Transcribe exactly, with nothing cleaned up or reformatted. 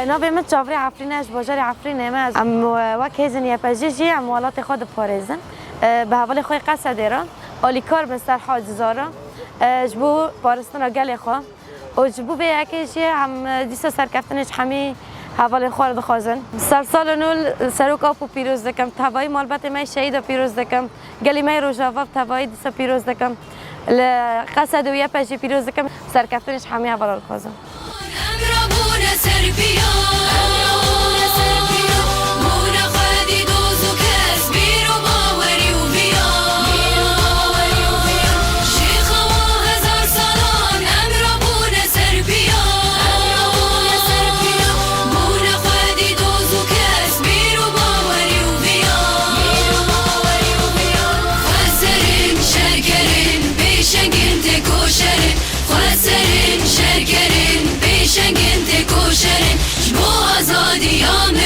Navê min Çavrê Efrîn e, ji bajarê Efrînê me. Em, e, wek hêzên Y P G jî em welatê xwe diparêzin. E, bi hevalê xwe yê Qesedê re alîkar bin ser haciza re. E, ji bo paristina gelê xwe. Û ji bo vê yekê jî em, e, dîsa serkeftinê ji hemî hevalên xwe re dixwazin. Sersalê nû li Serok Apo pîroz dikim. Tevayî malbetê me yê şehîda pîroz dikim. Gelê me yê Rojava bi tevayî dîsa pîroz dikim. Li Qesedê û Y P G pîroz dikim. Serkeftinê ji hemî hevala dixwazim. Em rabûne ser piya. Em rabûne ser piya. Bûne xwedî doz û kes, bîr û bawerî û viya. Bîr û bawerî û viya. Şêxa wa hezar salan, em rabûne ser piya. Em rabûne ser piya. Bûne xwedî doz û kes, bîr û bawerî û viya. Bîr û bawerî û viya. Xweser in, şerker in, pêşeng in, têkoşer in. Xweser in, şerker in, pêşeng in, têkoşer in, ji bo azadiya me.